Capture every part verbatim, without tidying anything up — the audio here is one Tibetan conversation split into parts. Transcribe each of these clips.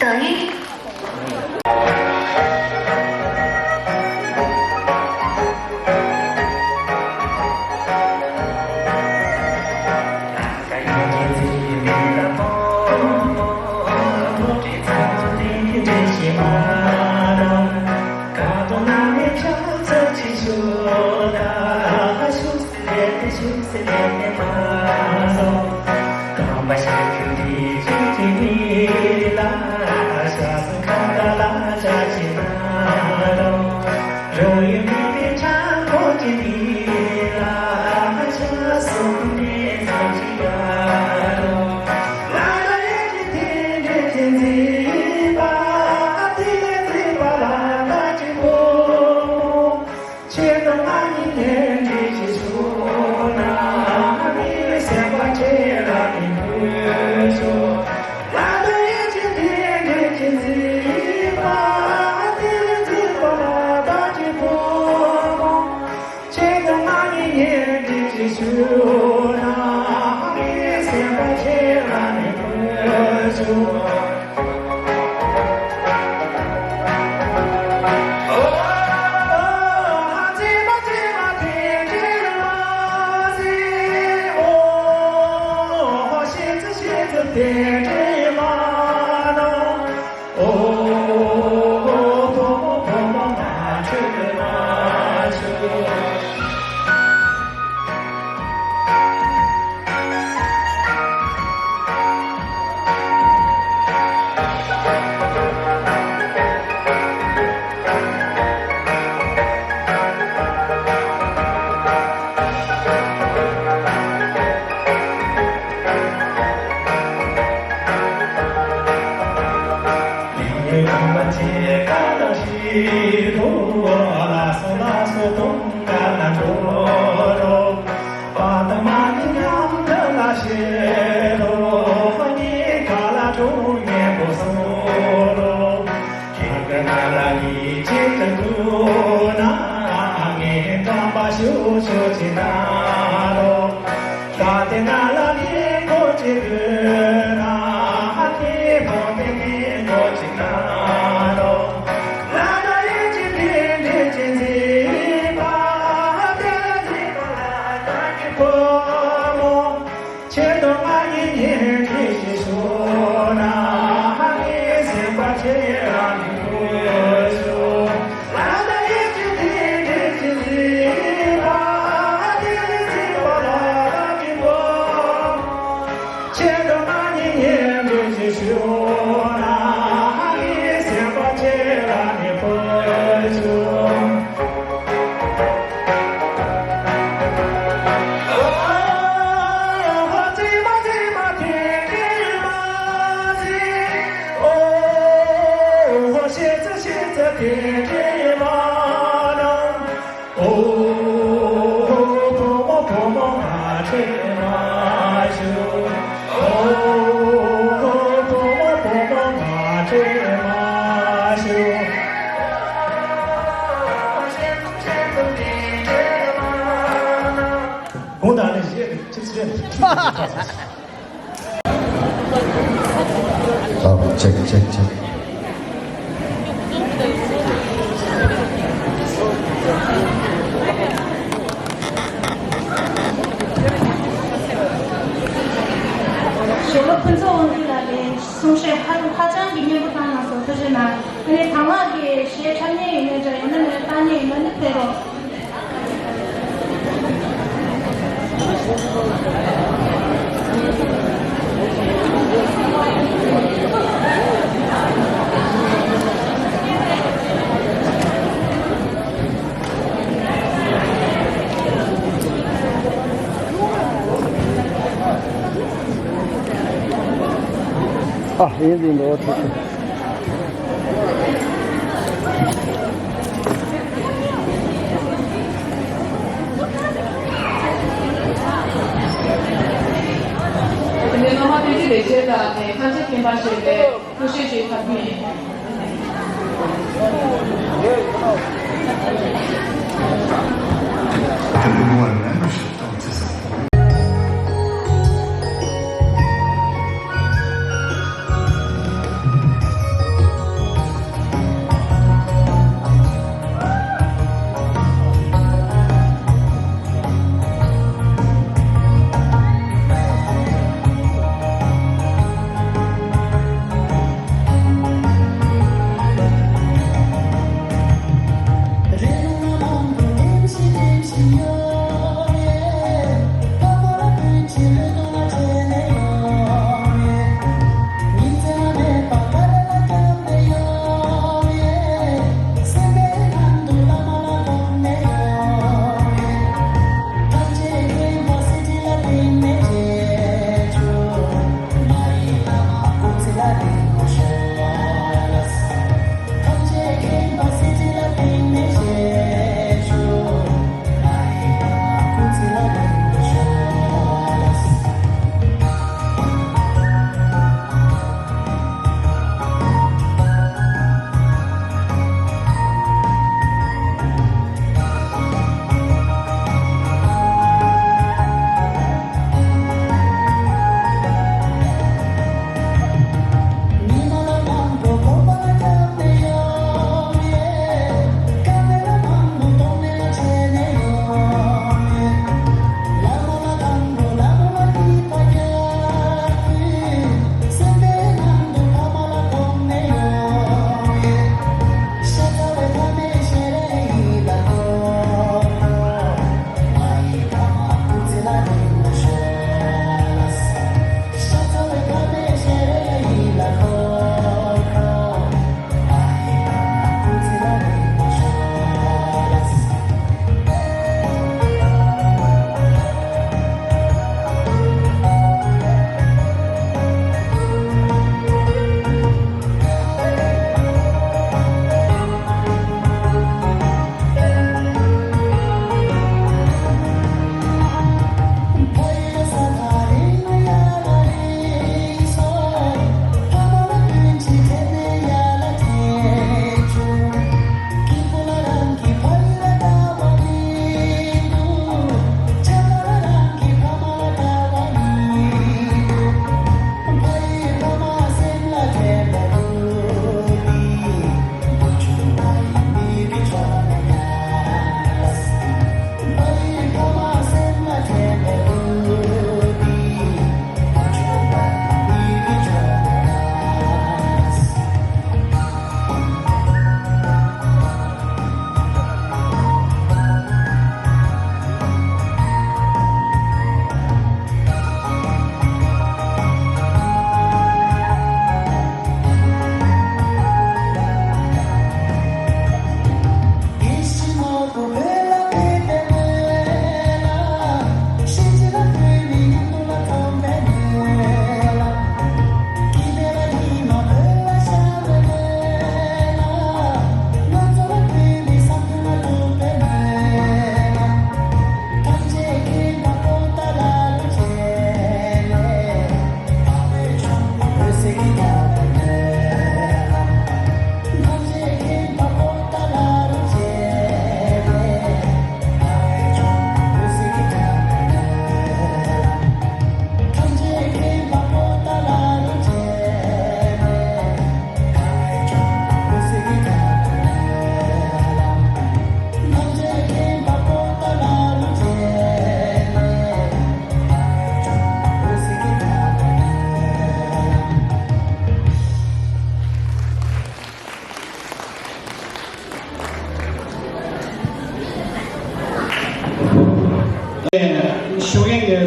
དང་ཡིན། ཆེད་དུ་ང་ཉིད་ནས་འདྲི་ཞིག་ཞུ་ན། ངའི་སེམས་པ་ཁྱེད་རང་གི་ཕུལ་ཞོག་ང་དང་ཡིད་ཆེས་དེ་འདྲ་ཅིག་མཛེས་པ། དེ་མཛེས་པ་ལ་བདག་གི་བུ་མོ། ཆེད་དུ་ང་ཉིད་ནས་འདྲི་ཞིག་ཞུ་ན། ངའི་སེམས་པ་ཁྱེད་རང་གི་ཕུལ་ཞོག་དགུང་དང་ནི་བཞེས་ཏེ་ཁྱི་ཚེ་རིང་། ཨ། ཅེག་ཅེག་ཅེག། ཞོགས་པ་ཕུན་ཚོགས་དབང་འདུས་ལགས་ཀྱིས་གསུང་བཤད་ཧ་ཧ་ཅང་གི་སྙན་པོ་བཏང་གནང་སོང་། ཐུགས་རྗེ་གནང་། ཨ་ནི་དང་བླངས་ཀྱིས་གཞས་འཁྲབ་མཁན་ཡིན་ནའི་འདྲ། ཡང་ན་ནི་བཏང་མཁན་ཡིན་ན་ནི་ཕེབས་རོགས། ཨ། ཡིན་ཡིན་འགྲོ། ཐུགས་རྗེ་ཆེ། དེ་ནས་སློབ་མ་བསྟན་འཛིན་ལེགས་བྱས་ལགས་ནས་ཁ་ཆེ་མཁྱེན་པ་ཞིག་ལས། ཐུགས་རྗེ་ཆེ་ཕབ་རྒྱུ་ཡིན།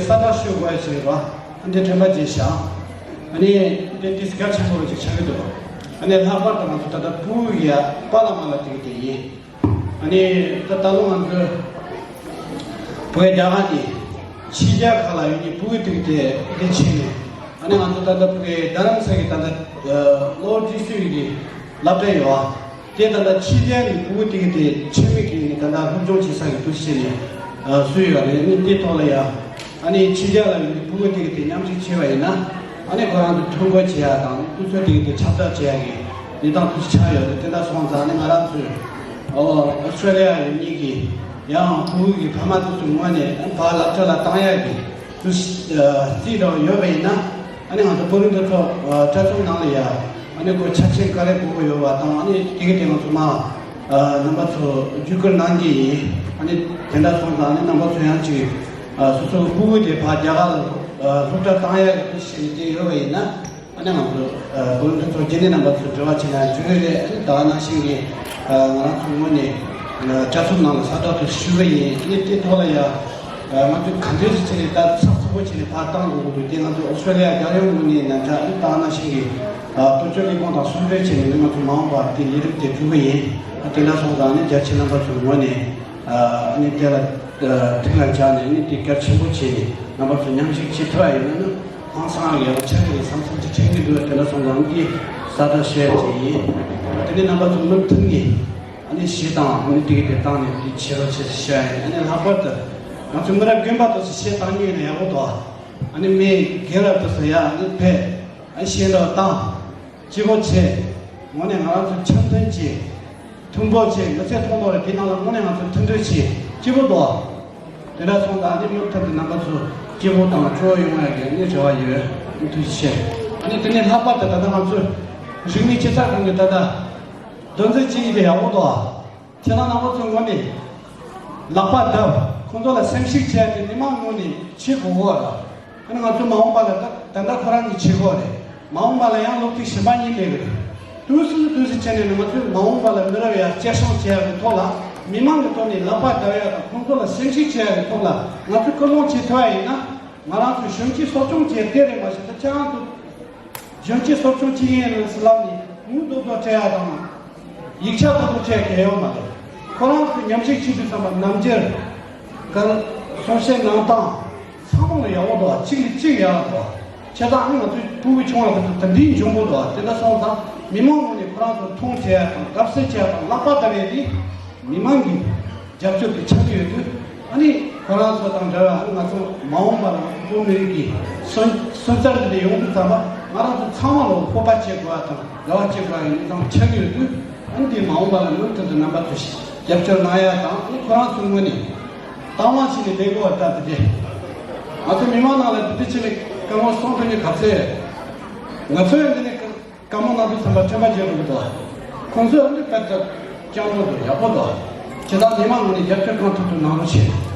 གསལ་བསྒྲགས་ཞུ་དགོས་ཞེས་པ་འདི་དྲན་པ་བརྗེད་བཞག་ཨ་ནི་འདི་ཏིས་གལ་ཆེན་པོ་ཅིག་ཆགས་ཀྱི་འདུག་ཨ་ནི་ལྷག་པར་དུ་ང་ཚོ་ད་ལྟ་ཕྲུ་གུ་ཡ་པཱ་ལགས་མ་ལགས་དེ་གི་དེ་ཡིན། ཨ་ནི་ད་ད་ལོ་ང་ཚོ་བོད་རྒྱ་གར་གྱི་ཕྱི་རྒྱལ་ཁག་ལ་ཡོད་ནི་ཕྲུ་གུ་དེ་གི་དེ་དེ་ཕྱིན་ནས་ཨ་ནི་ང་ཚོ་ད་ལྟ་བོད་རྡ་རམ་ས་གི་ད་ལྟ་ལོ་རྒྱུས་སུ་ཡི་གི་སློབ་གྲྭ་ཡོད། དེ་ད་ལྟ་ཕྱི་རྒྱལ་གྱི་ཕྲུ་གུ་དེ་གི་དེ་ཆེད་དམིགས་ཀྱི་ནི་ད་ལྟ་སློབ་སྦྱོང་བྱེད་ས་གི་འདུ་ཤེས་ནས་སུ་ཡོད་རེད། ནི་དེ་ཐོག་ལ་ཡ་ཨ་ནི་ཕྱི་རྒྱལ་ལ་ཡོད་པའི་ཕྲུ་གུ་དེ་གི་དེ་མཉམ་ཞུགས་བྱས་པ་ཡིན་ན་ཨ་ནི་ཁོ་རང་ཚོ་ཐོ་འགོད་བྱེད་ཡ་དང་དུས་ཚོད་དེ་གི་དེ་ཁྱབ་བསྒྲགས་བྱེད་ཡ་གི་གནས་སྟངས་དུ་ཆགས་ཡོད་རེད། དེ་འདྲ་སོང་ཙང་ནི་ང་རང་ཚོས་ཨོ་ཨོ་སི་ཀྲོ་ལི་ཡ་ཡོད་མཁན་གྱི་ཡང་ཕྲུ་གུ་གི་ཕ་མ་དེ་ཚོའི་ངོས་ནས་ཕར་སློབ་གྲྭ་ལ་བཏང་ཡ་གི་དུས་རྩིས་འདྲ་བོ་ཡོད་པ་ཡིན་ན་ཨ་ནི་ང་ཚོ་བོད་རིགས་འདུ་ཚོགས་ཨ་གྲྭ་ཚང་ནང་ལ་ཡ་ཨ་ནི་ཁོ་ཆ་རྐྱེན་ག་རེ་དགོས་ཀྱི་ཡོད་པ་དང་ཨ་ནི་དེ་གི་དེ་ང་ཚོ་མ་ཨ་རྣམ་པ་ཚོ་བརྒྱུད་སྐུར་གནང་གི་ཡིན། ཨ་ནི་དེ་འདྲ་སོང་ཙང་ཨ་ནི་རྣམ་པ་ཚོ་ཡང་ཅིག་ཨ་སོ་སོའི་ཕྲུ་གུ་དེ་ཕར་རྒྱ་གར་ལ་ཨ་སློབ་གྲྭ་བཏང་ཡ་གི་དུས་ཤིག་དེ་ཡོད་པ་ཡིན་ན། ཨ་ནི་ང་ཚོ་ཨ་བོད་མི་ཚོ་རྒྱུན་ལས་རྣམ་པ་ཚོ་འབྲེལ་བ་བྱས་ན་འགྲིག་གི་རེད། ཨ་ནི་ད་ག་ནང་བཞིན་གྱི་ཨ་ང་རང་ཚོ་ངོས་ནས་ཨ་གྲྭ་ཚང་ནང་ལ་གསལ་བསྒྲགས་དེ་ཞུས་པ་ཡིན། ཨ་ནི་དེ་ཐོག་ལ་ཡ་ཨ་ང་ཚོས་ག་འདྲས་ཤིག་བྱས་ནས་ད་ཚགས་ཚུད་པོ་བྱས་ནས་ཕར་བཏང་དགོས་ཀྱི་འདུག་དེ་ང་ཚོ་ཨོ་སི་ཀྲོ་ལི་ཡ་རྒྱལ་ཡོངས་ངོས་ནས་ན་ཚ་ཨ་ནི་ད་ག་ནང་བཞིན་གྱི་ཨ་དོན་གཅོད་ལས་ཁུངས་དང་ཟུང་འབྲེལ་བྱས་ནས་ང་ཚོ་མ་འོངས་པར་དེ་ལས་རིམ་དེ་སྒྲུབ་གི་ཡིན། ཨ་དེ་འདྲ་སོང་ཙང་ཨ་ནི་རྒྱ་ཆེ་རྣམ་པ་ཚོའི་ངོས་ནས་ཨ་ནི་དེ་ལ་ཨ་ཐུགས་ལ་འཇགས་ནས་ཨ་ནི་དེ་གལ་ཆེན་པོ་བྱས་ནས་རྣམ་པ་ཚོ་མཉམ་ཞུགས་བྱེད་ཐུབ་པ་ཡིན་ན་ནི་ཧང་སང་ཡག་པོ་ཆགས་ཀྱི་རེད་བསམ་བསམ་ཅིག་དྲན་གྱི་འདུག་དེ་འདྲ་སོང་ཙང་ཨ་ནི་དེ་གསལ་བསྒྲགས་ཞུ་ཡ་ཅིག་ཡིན། དེ་ནས་རྣམ་པ་ཚོ་མུ་མཐུད་ནས་ཨ་ནི་གཞས་དང་ཨ་ནི་དེ་གི་དེ་བཏང་ནས་དེ་བྱེད་རོགས་བྱེད་ཞུ་ཡ་ཡིན། ཨ་ནི་ལྷག་པར་དུ་ང་ཚོ་མི་རབས་རྒན་པ་དེ་ཚོ་གཞས་བཏང་མྱོང་ཡོད་ན་ཡག་པོ་འདུག་ཨ་ནི་མི་རྒན་རབས་དེ་ཚོ་ཡ་ཨ་ནི་ཕེབས་ཨ་ནི་གཞས་འདྲ་བཏང་། སྐྱིད་པོ་བྱེད། དངོས་གནས་ང་རང་ཚོ་འཆམ་མཐུན་བྱེད། མཐུན་པོ་བྱེད། མི་ཚེ་ཐོག་ནོར་དེ་ནང་ལ་དངོས་གནས་ང་ཚོ་མཐུན་སྒྲིལ་བྱེད། སྐྱིད་པོ་འདུག་དེ་འདྲ་སོང་ཙང་ཨ་ནི་མུ་མཐུད་དུ་རྣམ་པ་ཚོ་སྐྱིད་པོ་དང་སྤྲོ་བོ་ཡོང་ཡ་གི་ཨ་ནི་རེ་བ་ཡོད། ཨ་ནི་ཐུགས་རྗེ་ཆེ། ཨ་ནི་དེ་ནས་ལྷག་པར་དུ་ད་ལྟ་ང་ཚོ་རིག་གནས་སྤྱི་ཚོགས་ཁང་གི་ད་ལྟ་རྡོ་འཛིན་ཅིག་ཡིན་པའི་ཡག་པོ་འདུག་ཁྱེད་རང་རྣམ་པ་ཚོའི་ངོས་ནས་ལག་པ་བརྡབ། ཁོང་ཚོ་ལ་སེམས་ཤུགས་བྱས་ཏེ་མི་མང་ངོས་ནས་བྱེད་དགོས་གོ་ར། ཨ་ནི་ང་ཚོ་མ་འོངས་པ་ལ་ད་ད་ལྟ་ཁོ་རང་གིས་བྱེད་དགོས་རེད། མ་འོངས་པ་ལ་ཡང་སློབ་ཕྲུག་གཞན་པ་གཉིས་སླེབས་ཀྱི་རེད། དུས་སུ་དུས་སུ་བྱས་ནས་ང་ཚོས་མ་འོངས་པ་ལ་མི་རབས་ཡར་སྐྱེད་སྲིང་བྱེད་ཡག་གི་ཐོག་ལ་མི་མང་གི་ཐོག་ནས་ལག་པ་བརྡབ་ཡག་དང་ཁོང་ཚོ་ལ་སེམས་ཤུགས་བྱེད་ཡག་གི་ཐོག་ལ་ང་ཚོས་སྐུལ་སློང་བྱེད་ཐུབ་པ་ཡིན་ན་ང་རང་ཚོས་གཞོན་སྐྱེས་གསོ་སྐྱོང་བྱེད་དེ་རེད་མ་གཞི་ད་ཁྱེད་རང་ཚོ། གཞོན་སྐྱེས་གསོ་སྐྱོང་བྱེད་མཁན་ཡིན་ཟེར་ལབ་ནས་ངུ་རྡོག་རྡོག་སྤྲད་ཡ་དང་། ཡིག་ཆ་རྡོག་རྡོག་སྤྲད་གལ་ཡོད་མ་རེད། ཁོ་རང་ཚོ་མཉམ་ཞུགས་བྱེད་དུས་ཙམ་པ་རྣམ་འགྱུར། གང་གསུང་བཤད་གནང་སྟངས་ཚང་མ་ལ་ཡག་པོ་འདུག་གཅིག་ལས་གཅིག་ཡག་འདུག་བྱས་ཙང་ཨ་ནི་ང་ཚོའི་ཕྲུ་གུ་ཆུང་བ་དེ་ཚོ་དེ་འདྲའི་འཇོན་པོ་འདུག་དེ་འདྲ་སོང་ཙང་མི་མང་ངོས་ནས་ཁོ་རང་ཚོ་མཐོང་བྱེད་ཡ་དང་དགའ་བསུ་བྱེད་ཡ་དང་ལག་པ་བརྡབ་ཡ་དེ། མི་མང་གི་རྒྱབ་སྐྱོར་དེ་ཆགས་ཀྱི་ཡོད་དུས་ཨ་ནི་ཁོ་རང་ཚོ་དང་འདྲ་བའི་ཨ་ནི་ང་ཚོ་མ་འོངས་པ་ལ་བོད་མི་རིགས་ཀྱི་སོན་སོན་རྩ་འདི་འདྲ་ཡོང་དུས་ཙམ་པ་ང་རང་ཚོ་ཚང་མ་ལ་སྤོབས་པ་བྱེད་དགོས་པ་དང་དགའ་བ་བྱེད་དགོས་པ་ཡིན་ཙང་ཆགས་ཀྱི་ཡོད་དུས་ཨ་ནི་དེ་མ་འོངས་པ་ལ་མུ་མཐུད་དུ་རྣམ་པ་ཚོས་རྒྱབ་སྐྱོར་གནང་ཡ་དང་ཨ་ནི་ཁོ་རང་ཚོའི་ངོས་ནས་དང་བླངས་བྱས་ནས་བསྡད་དགོས་པ་ལྟ་དེ་འདྲས་ང་ཚོ་མི་མང་ནང་ལ་དེ་འདྲ་བྱས་ནས་བཀའ་མོལ་གསུང་ཐུབ་མཁན་ག་ཚོད་ཡོད། ང་ཚོ་ཡང་འདི་ནས་བཀའ་མོལ་གནང་དུས་ཙམ་པ་དྲན་པ་བརྗེད་འགྲོ་གི་འདུག་ཁོང་ཚོས་ཨ་ནི་དཔེ་ལྟ་སྤྱང་པོ་འདུག་ཡག་པོ་འདུག་བྱས་ཙང་མི་མང་ངོས་ནས་རྒྱབ་སྐྱོར་གང་ཐུབ་ཐུབ་གནང་རོགས་བྱེད།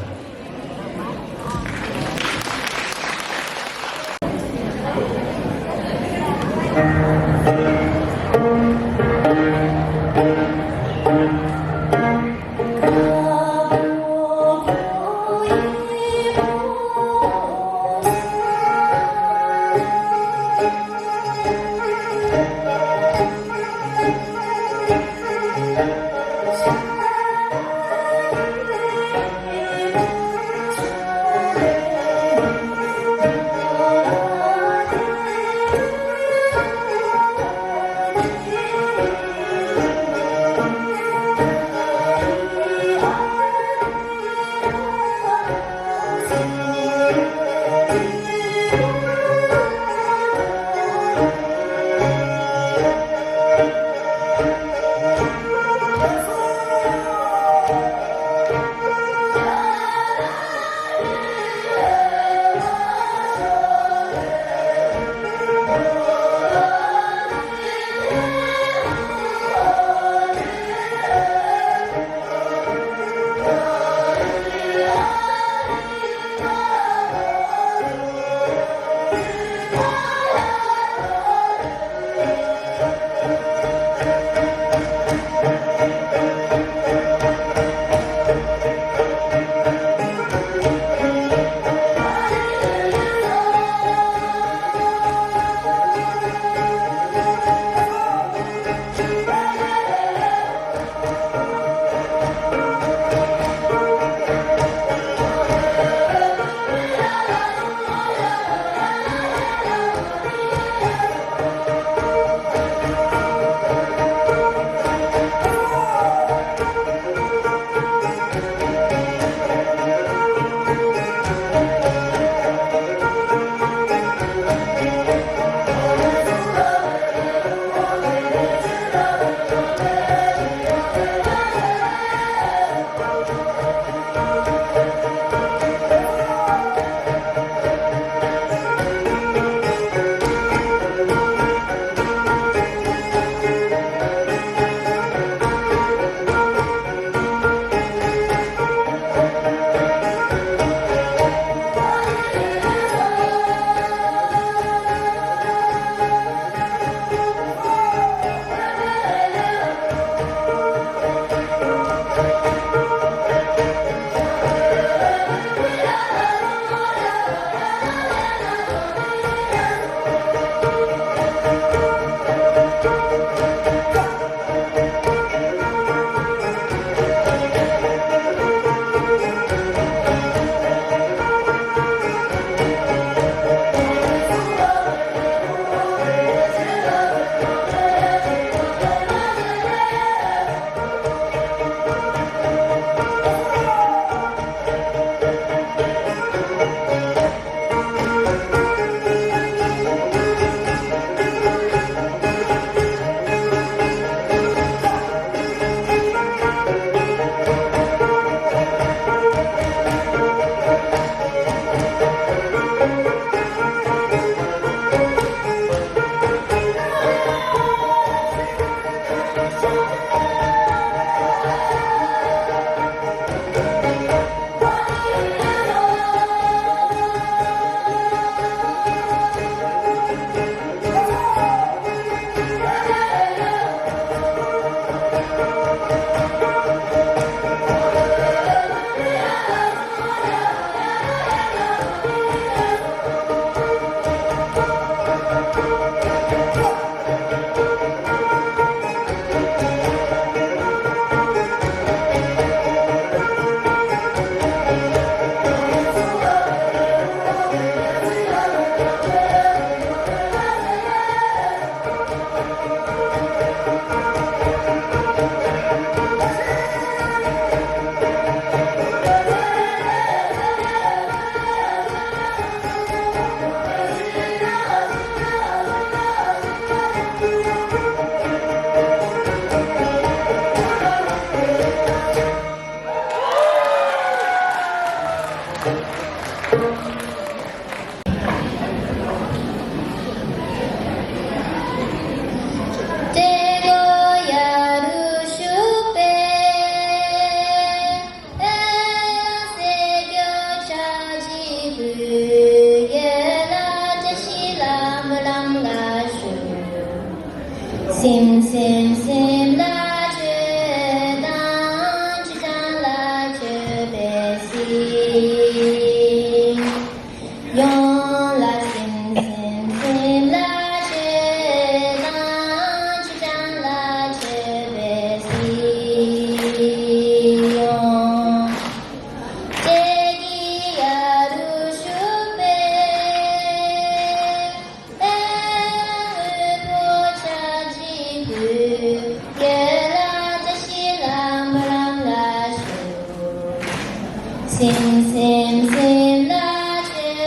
སེམས་སེམས་སེམས་ལ་མཆོད་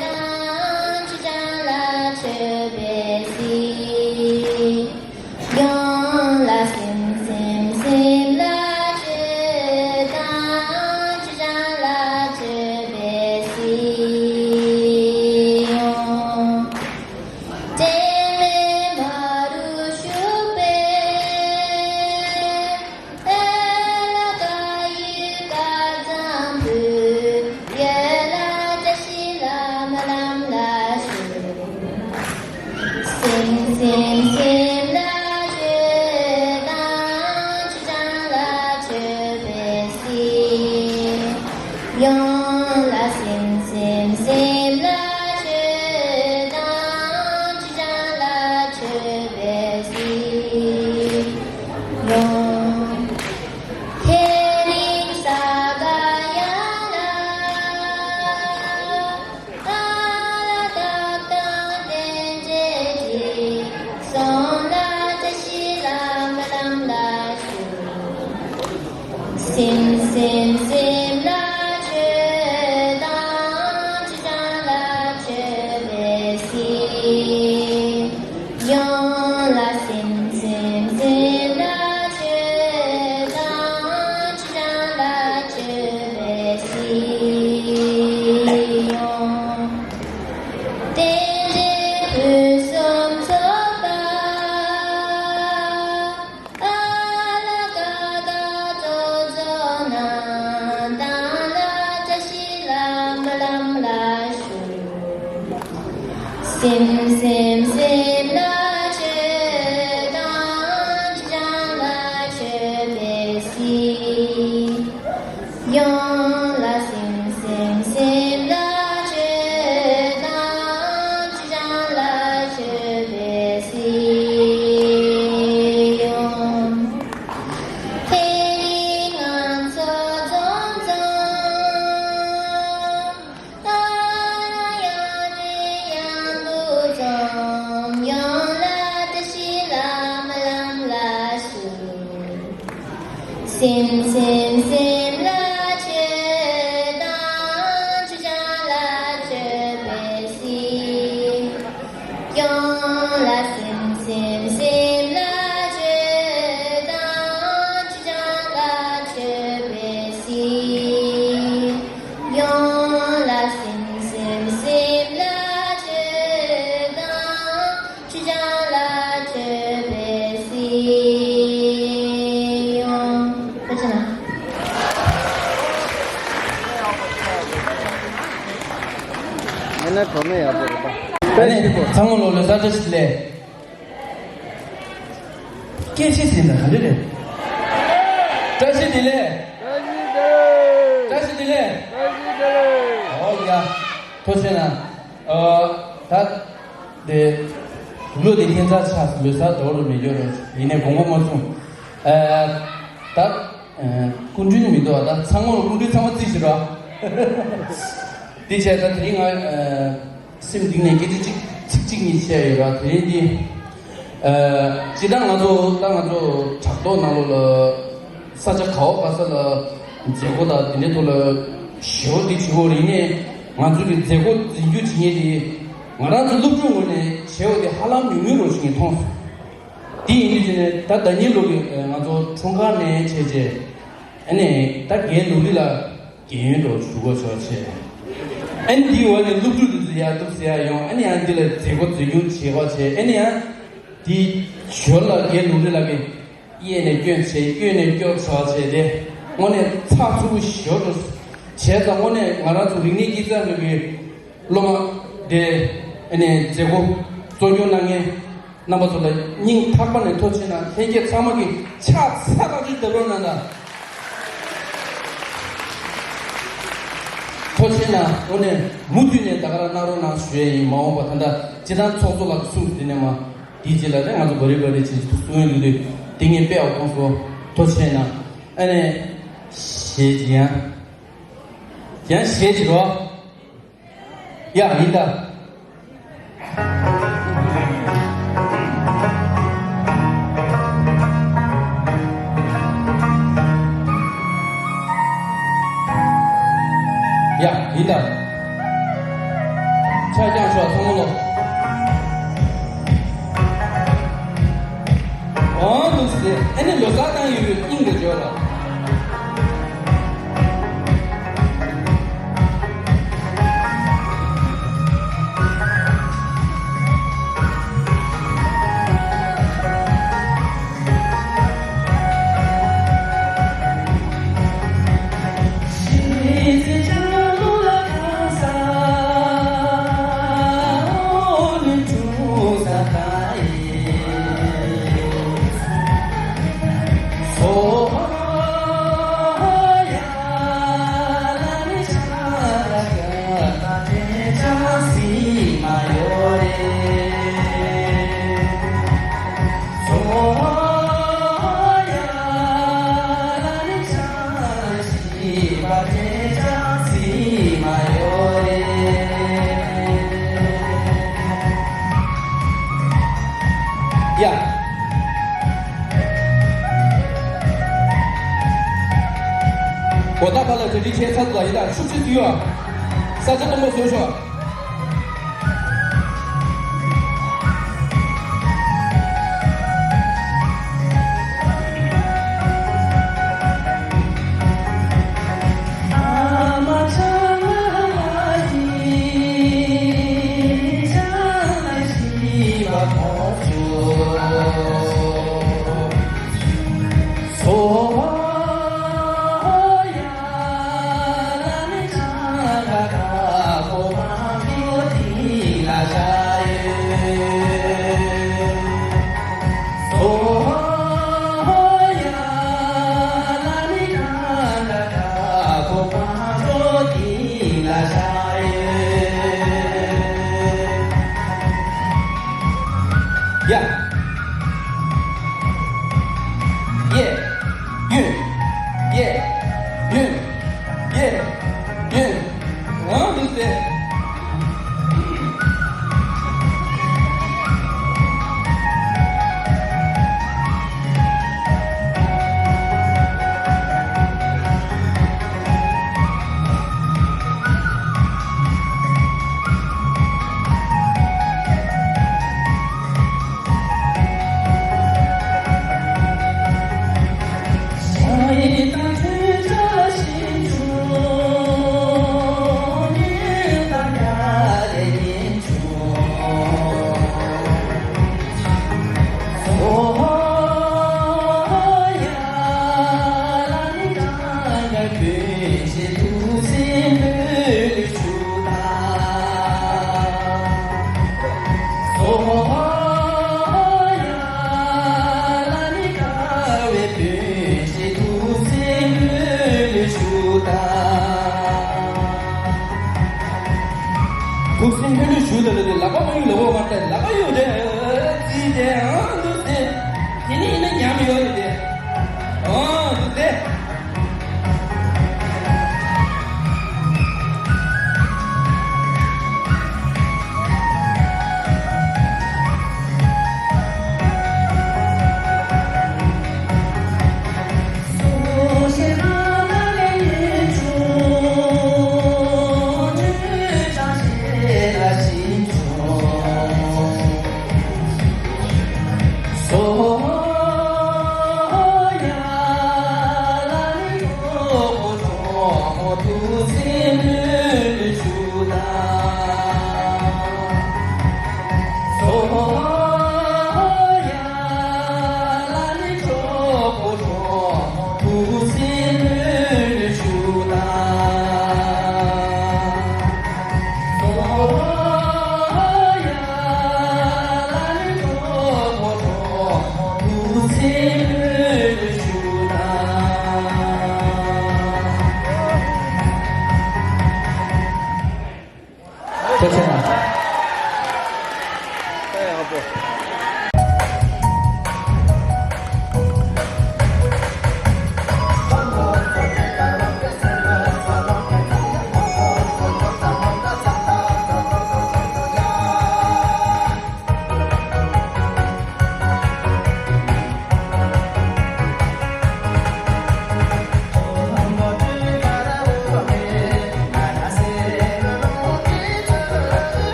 དང་། ཆུ་ཆེན་ལ་མཆོད་པའི་གཟིས། ཡང་ལ་སེམས་སེམས་སེམས་ལ་མཆོད་དང་། ཆུ་ཆེན་ལ་མཆོད་པའི་གཟིས། ཡང་དྲན་མེད་མ་རུ་བཞུགས་པའི། ཨ་ལ་ཀ་ཡི་ཀ་ཙམ་བུ། ཡ་ལ་བཀྲ་ཤིས་ལམ་ལམ་ལ་ཞུགས། སེམས་སེམས་སེམས་ལ་མཆོད་དང་། ཆུ་ཆེན་ལ་མཆོད་པའི་གཟིས། ཡང་ལ་སེམས་སེམས་སེམས་ལ་མཆོད་དང་། ཆུ་ཆེན་ལ་མཆོད་པའི་གཟིས། ཡང་། ཧེ་རིང་ས་ག་ཡ་ལ། ཨ་ལ་བདག་དང་རྟེན་འབྲེལ་གྱི། སོང་ལ་བཀྲ་ཤིས་ལམ་ལམ་ལ་ཞུགས། སེམས་སེམས་སེམས་ལ་མཆོད་དང་། ཆུ་ཆེན་ལ་མཆོད་པའི་གཟིས། ཡང་ལ་སེམས་སེམས་སེམས་ལ་མཆོད་དང་། ཆུ་ཆེན་ལ་མཆོད་པའི་གཟིས། ཡང་རྟེན་འབྲེལ་ཕུན་སུམ་ཚོགས་པ། ཨ་ལ་ཀ་ཀ་ཙོ་ཙོ་ན། བདག་ལ་བཀྲ་ཤིས་ལམ་ལམ་ལ་ཞུགས། སེམས་སེམས་སེམས་ལ་མཆོད་དང་། ཆུ་ཆེན་ལ་མཆོད་པའི་གཟིས། ཡང་ལ་སེམས་སེམས་སེམས་ལ་མཆོད་དང་། ཆུ་ཆེན་ལ་མཆོད་པའི་གཟིས། ཡང་ཧེ་རིང་ང་ཚོ་འཛོམས་འཛོམས། ཨ་ཡང་ནས་ཡང་དུ་འཛོམས། ཡང་ལ་བཀྲ་ཤིས་ལམ་ལམ་ལ་ཞུགས། སེམས་སེམས་སེམས་ལ་མཆོད་དང་། ཆུ་ཆེན་ལ་མཆོད་པའི་གཟིས། ཡང་ལ་སེམས་སེམས་སེམས་ལ་མཆོད་དང་། ཆུ་ཆེན་ལ་མཆོད་པའི་གཟིས། ཡང་ལ་སེམས་སེམས་སེམས་ལ་མཆོད་དང་། ཆུ་ཆེན་ལ་མཆོད་པའི་གཟིས། ཡང་། ཐུགས་རྗེ་གནང་། ཨ་ནི་གྲོགས་མེད་ཡག་པོ་རེད་པ། ཨ་ནི་ཚང་མ་ལོ་ལོ་གསར་བཀྲ་ཤིས་བདེ་ལེགས། སྐད་ཆ་ཟིན་ན་ག་འདྲ་རེད། བཀྲ་ཤིས་བདེ་ལེགས། བཀྲ་ཤིས་བདེ་ལེགས། བཀྲ་ཤིས་བདེ་ལེགས། བཀྲ་ཤིས་བདེ་ལེགས། ཨོ་ཡ། ཐུགས་རྗེ་གནང་། ཨ། ད་དེ་ལོ་དེ་ཁྱད་མཚར་ཆགས་སོང་། ལོ་གསར་འགྲོ་རུ་མི་འགྱུར་རོ། ཡིན་ནའི་དགོངས་པ་མ་ཚོམས། ཨ། ད་ཨ། སྐུ་མགྲོན་མི་འདུག་ད་ཚང་མ་ལ་སྐུ་མགྲོན་ཚང་མ་རྩིས་ཞུ་ར། དེ་བྱས་ད་དེ་རིང་ང་ཨ། སེམས་གཏིང་ནས་སྐད་ཆ་གཅིག་ཚིག་གཅིག་གཉིས་བཤད་ཡོད་ར། དེ་རིང་འདི། ཨ། སྤྱིར་བཏང་ང་ཚོ་ད་ང་ཚོ་དྲ་ཐོག་ནང་ལོགས་ལ་ས་ཆ་ག་བ་ག་ས་ལ་མཛད་སྒོ་དང་དེ་འདྲའི་ཐོག་ལ་ཞེ་པོ་འདི་བྱེད་ཀྱི་ཡོད་རེད། ཡིན་ནའི་ང་ཚོ་གི་མཛད་སྒོ་འཛིན་སྐྱོང་བྱེད་མཁན་དེ་ང་རང་ཚོ་སློབ་ཕྲུག་ངོས་ནས་བྱས་པ་དེ་ཧ་ལམ་ཉུང་ཉུང་རོ་ཞིག་ངས་མཐོང་སོང་། དེ་ཡིན་དུས་ཅི་ནས་ད་ཟླ་ཉིན་ལོ་གི་ང་ཚོ་འཁྲུངས་སྐར་ནས་བྱས་རྗེས་ཨ་ནི་ད་རྒན་ནོར་བུ་ལགས། རྒན་ཡོལ་འགྲོ་ཞུ་གོ་ཆོག་ཆེ། ཨ་ནི་འདིའི་འོག་ནས་སློབ་ཕྲུག་དེ་ཚོ་ཡར་འདུག་ཟེར་ཡ་ཡོང་། ཨ་ནི་ཡང་འདི་ལ་མཛད་སྒོ་འཛུགས་སྐྱོང་བྱེད་གོ་ཆེ། ཨ་ནི་ཡང་འདི་ཞོར་ལ་རྒན་ནོར་བུ་ལགས་ཀྱིས་གཡས་ནས་སྐྱོན་བྱས། གཡོན་ནས་སྐྱོན་བྱས་བྱས་ཏེ་དངོས་གནས་ཚགས་ཚུད་པོ་ཞེ་པོ་འགྲོ་བྱས་ཙང་། དངོས་གནས་ང་རང་ཚོ་རིག་གནས་སྐྱིད་ཚལ་ནང་གི་སློབ་མ་དེ་ཨ་ནི་མཛད་སྒོ་གཙོ་སྐྱོང་གནང་མཁན། རྣམ་པ་ཚོ་ལ་སྙིང་ཐག་པ་ནས་ཐུགས་རྗེ་གནང་། ལྷན་རྒྱས་ཚང་མ་གིས་ཕྱག་འཚལ་ཐག་ཆོད་བརྡབ་རོགས་གནང་དང་། ཐུགས་རྗེ་གནང་། དངོས་གནས་མུ་མཐུད་ནས་ད་ག་རང་གནང་རོགས་གནང་ཞུ་ཡས་ཡིན། མ་འོངས་པ་ད་ལྟ་སྤྱིར་བཏང་ཚོགས་གཙོ་ལགས་ཀྱིས་གསུངས་དེ་ནས་མ་དེའི་རྗེས་ལ་ནས་ང་ཚོ་བ་རི་བ་རི་བྱེད་ཀྱི་འདུག་གསུང་ཡས་འདུག་དུས་དེ་ངས་དཔེ་ཡག་པོ་མཐོང་སོང་། ཐུགས་རྗེ་གནང་། ཨ་ནི་གཞས་ཅིག་ཡང་ཡང་གཞས་ཅིག་རོ། ཡ། ཡིན་ད། ཡིན་ད། ཆ་རྐྱང་ཤོག་ཚང་མ་ལོ། འོང་འདུག་ཟེར། ཨ་ནི་ལོ་གསར་བཏང་ཡོད་པའི་སྙིང་དེ་འཇོག་ལ། ཡ། གོ་ད་ག་ལ་གྲ་སྒྲིག་བྱས་ཚར་འདུག་ཡིན་ད། ཤུགས་ཆེ་བརྩི་ཡོད། ས་ཆ་སྟོང་པ་བཟོས་ཤོག། ཡ། ཡེ། ཡོད། ཡེ། ཡོད། ཡེ། ཡོད། འོང་འདུག་སྟེ། ཐུགས་སེམས་ལྷོད་ལྷོད་ཞུ་ད་ལ་ལག་པ་མ་གཡུག་ལ་འོ་མ་སྟེ་ལག་པ་གཡུག་དེ་ཙི་དེ་ཨང་འདུག་སྟེ། དེ་ནི་ཡིན་ན་ཉམས་ཡོད་རེད་དེ། ཨང་འདུག་སྟེ།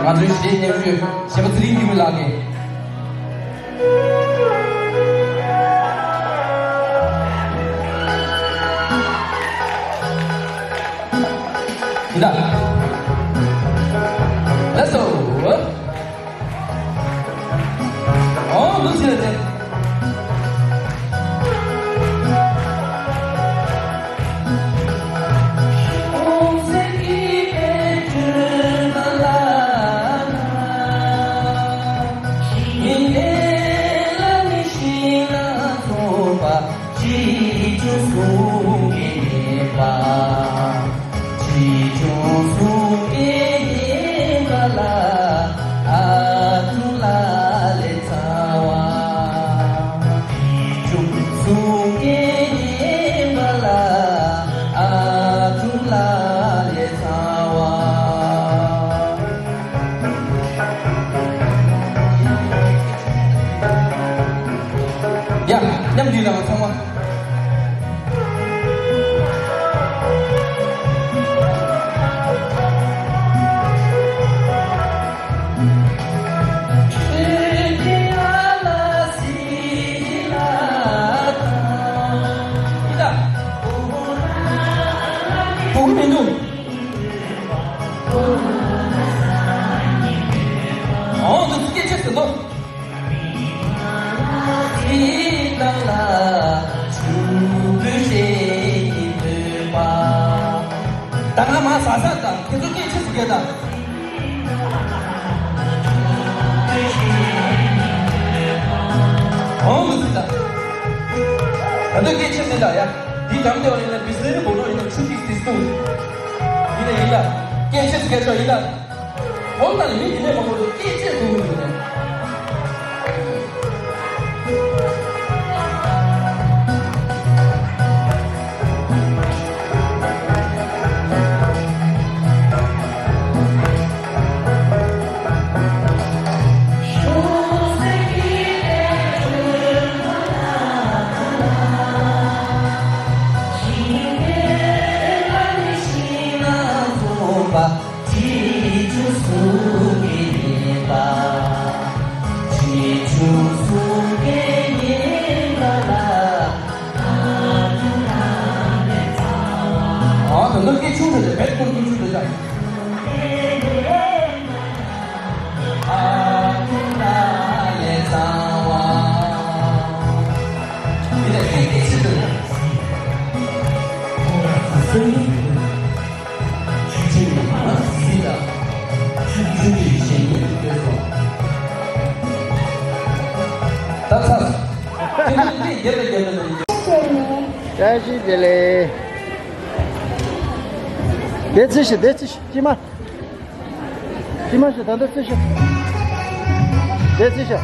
ང་ཚོའི་གཞས་ཉན་ཞུ་གཞས་པ་ཚེ་རིང་སྐྱིད་པོ་ལགས་ཀྱིས། ཡིན་ད། Let's go. ཨོ་འདུག་ཟེར་ཏེ། ཡ། མཉམ་འདུས་གནང་ཚང་མ། ད་ང་མ་ཟ་ས་དང་ཁྱེད་ཚོ་སྐད་ཆེ་སུ་སྐད་དང་། ཨོ་མི་སྲིད་ད། ད་དུང་སྐད་ཆེ་སུ་ད་ཡ། འདི་འགྲམ་དེ་བ་ཡིན་ན་བི་སི་ལེ་རི་བོ་ཏོ་ཡིན་ན་ཆུ་ཐིགས་ཐིགས་སུ། ཡིན་ན་ཡིན་ད། སྐད་ཆེ་སུ་སྐད་ཆོག་ཡིན་ད། ཧོལ་ན་ལ་མི་དེ་ནས་མ་གོ་སྐད་ཆེ་སུ་མི་འདུག་ནས། ཨ་ད་ནུབ་ཀྱི་ཆུང་དུ་བེད་ཀུར་ཀུར་ཆུང་དུ་བྱ། ཨ་ཁུ་ན་ལེ་ཚང་བ། མི་ལ་ཁེ་ཁེ་ཆི་དུ་ན། ཁོ་ར་ཁུ་སུ་ཡིན་དུ་ན། ཆུ་ཆེན་ནི་མ་སི་ལ། ཆུ་ཆུ་ནི་ཞེ་ནི་དུ་སོ། ད་ཚ། ཁྱེད་ཚོ་དེ་རྒྱབ་ལ་རྒྱབ་ལ་ལ། བཀྲ་ཤིས་བདེ་ལེགས། བདེ་ཚིག་ཤི་བདེ་ཚིག་ཤི་ཅི་མ། ཅི་མ་ཤི་ད་འདི་ཚིག་ཤི། བདེ་ཚིག་ཤི།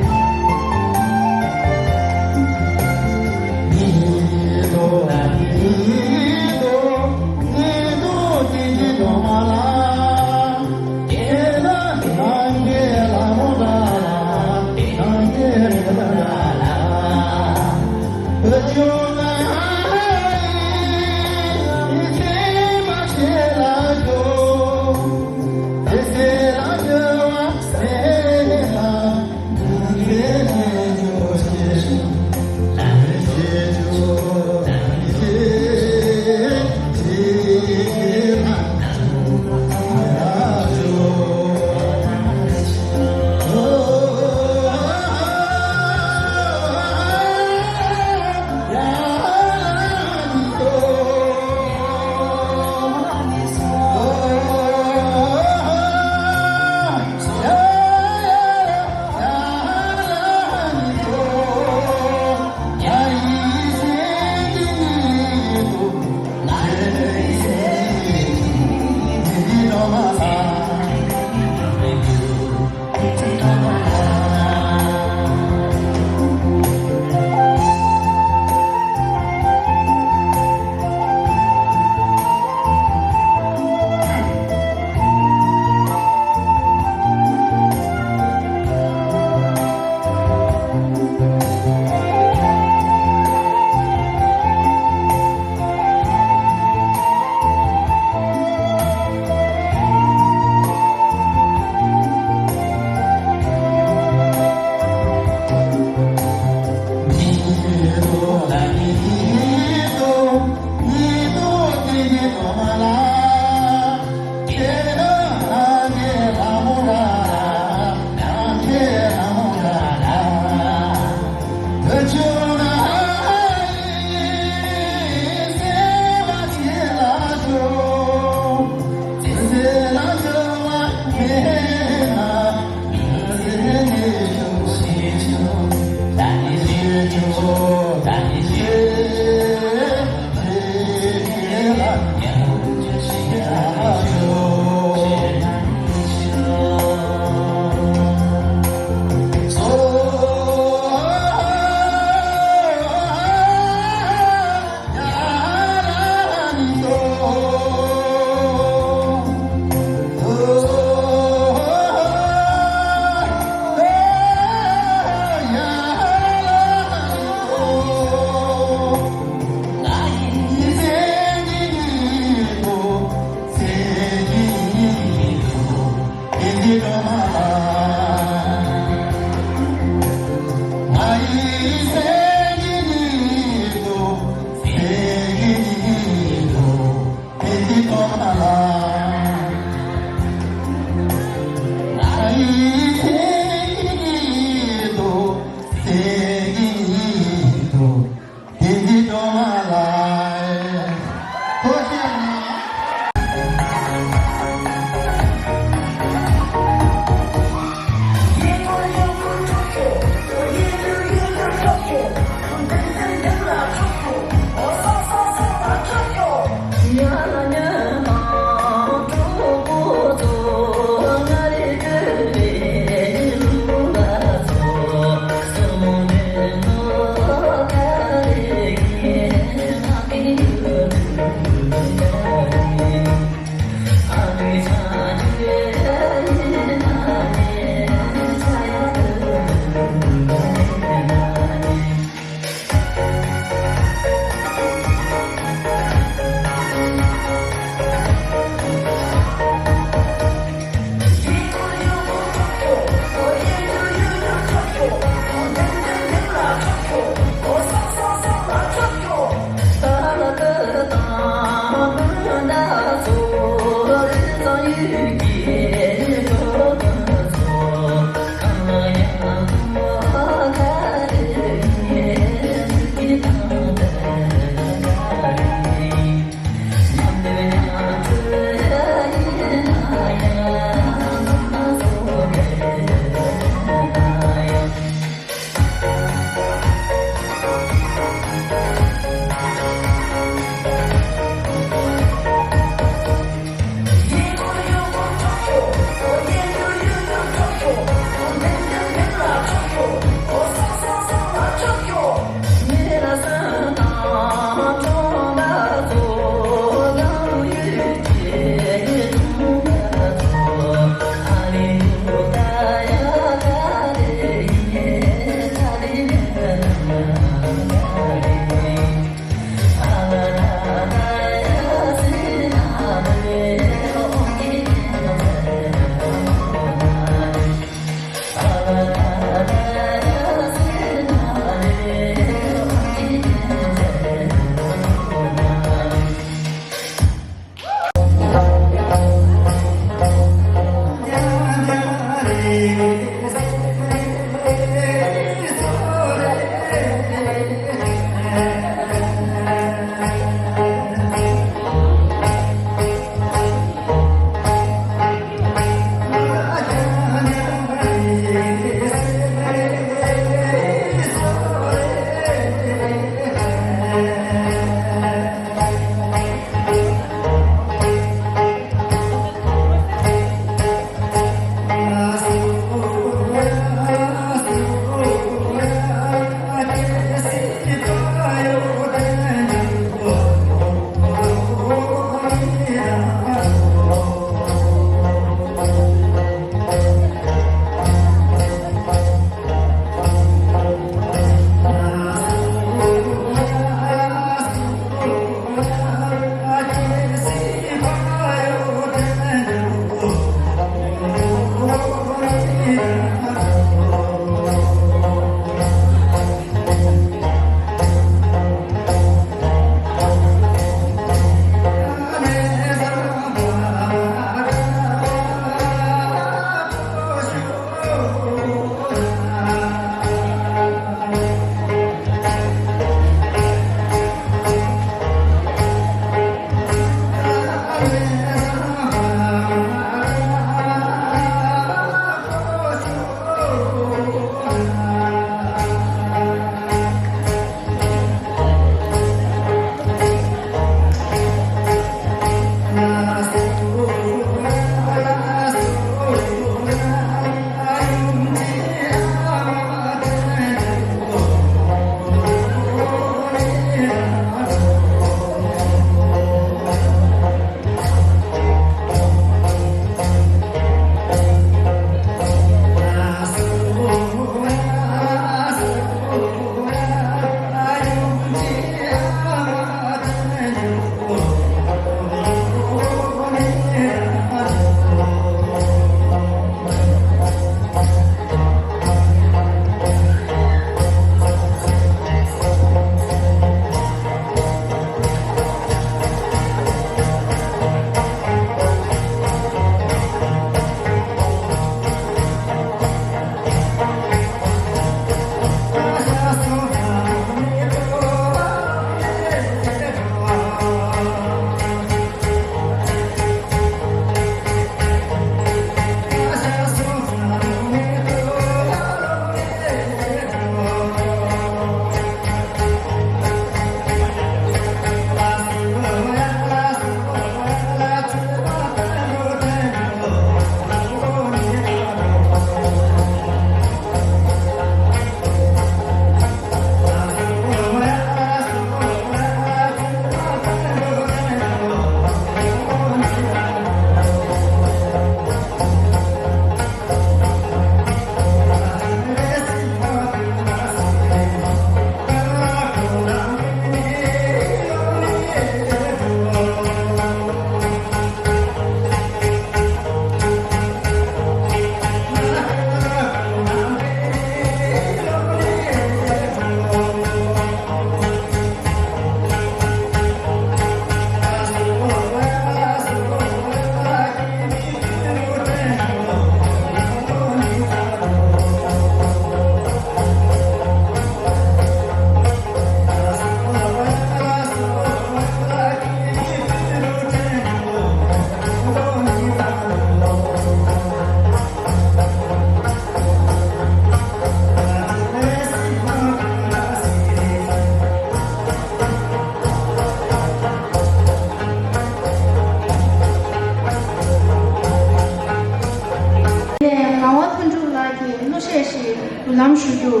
ལམ་ཞུ་རྒྱུ།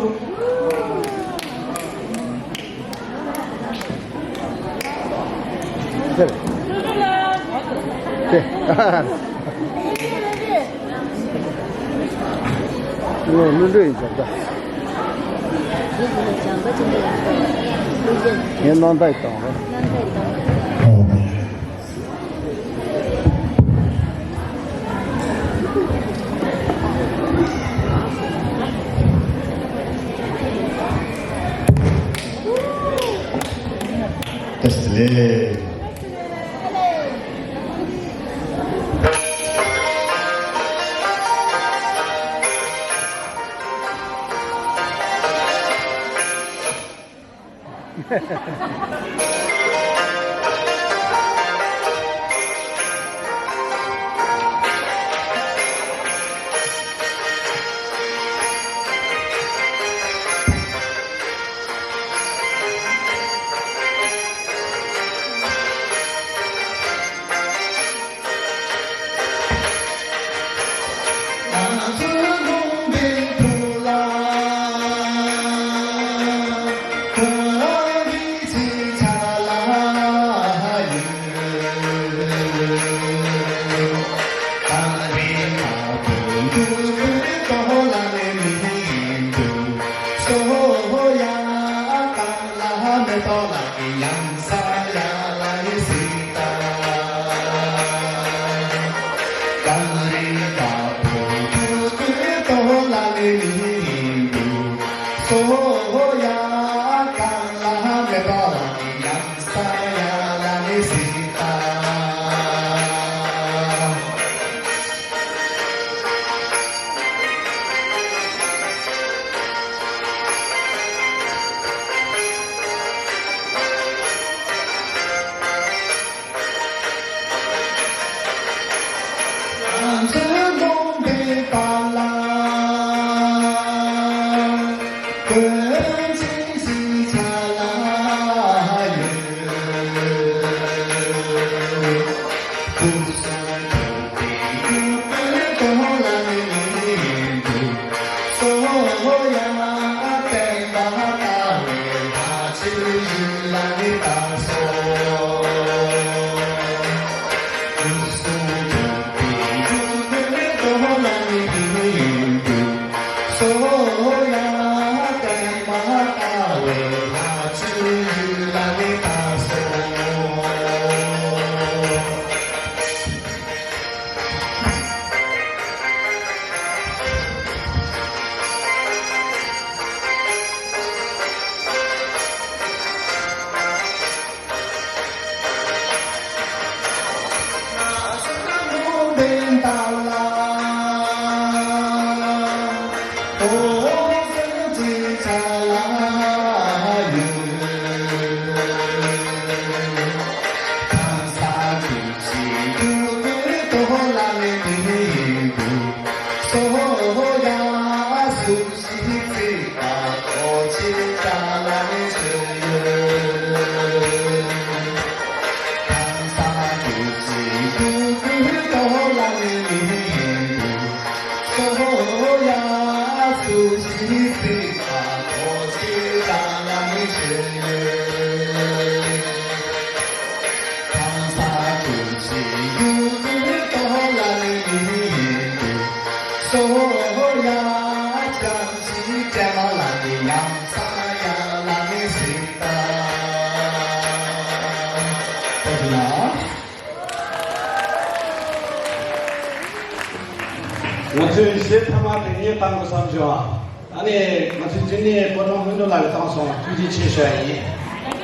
དེ། དེ། ངོ་གནོན་འགྲོ་ཡིན་ཙང་ད། ངས་གནང་ད་ཡི་བཏང་རོགས། བཀྲ་ཤིས་བདེ་ལེགས། ང་ཚོས་གཞས་ཐ་མ་དེ་ངས་བཏང་དགོས་བསམ་བྱུང་ཨ། ཨ་ནི་ང་ཚོའི་འཛིན་གྲྭའི་སྐུ་དྲུང་ལྷུན་གྲུབ་ལགས་ཀྱིས་བཏང་སོང་། ཐུགས་རྗེ་ཆེ་ཞུ་ཡ་ཡིན།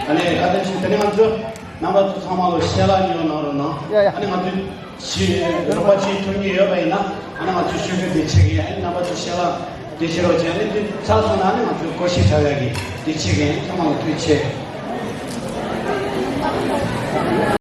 ཨ་ནི་བཀའ་དྲིན་ཆེ། དེ་ནས་ང་ཚོ་རྣམ་པ་ཚོ་ཚང་མ་ལོ་ཞལ་ལག་ཉོ་གནང་རོགས་གནང་། ཡ་ཡ། ཨ་ནི་ང་ཚོས་ཞིག་རོགས་པ་ཅིག་ཐུབ་ཀྱི་ཡོད་པ་ཡིན་ན། ཨ་ནི་ང་ཚོས་ཤུགས་རྒྱབ་དེ་བྱེད་ཀྱི་ཡིན། ཨ་ནི་རྣམ་པ་ཚོ་ཞལ་ལག་དེ་བྱེད་རོགས་བྱེད། ཨ་ནི་དེ་ཚར་སོང་ན་ཨ་ནི་ང་ཚོས་སྒོར་གཞས་འཁྲབ་ཡ་གི་དེ་བྱེད་ཀྱི་ཡིན། ཚང་མ་ལ་ཐུགས་རྗེ་ཆེ།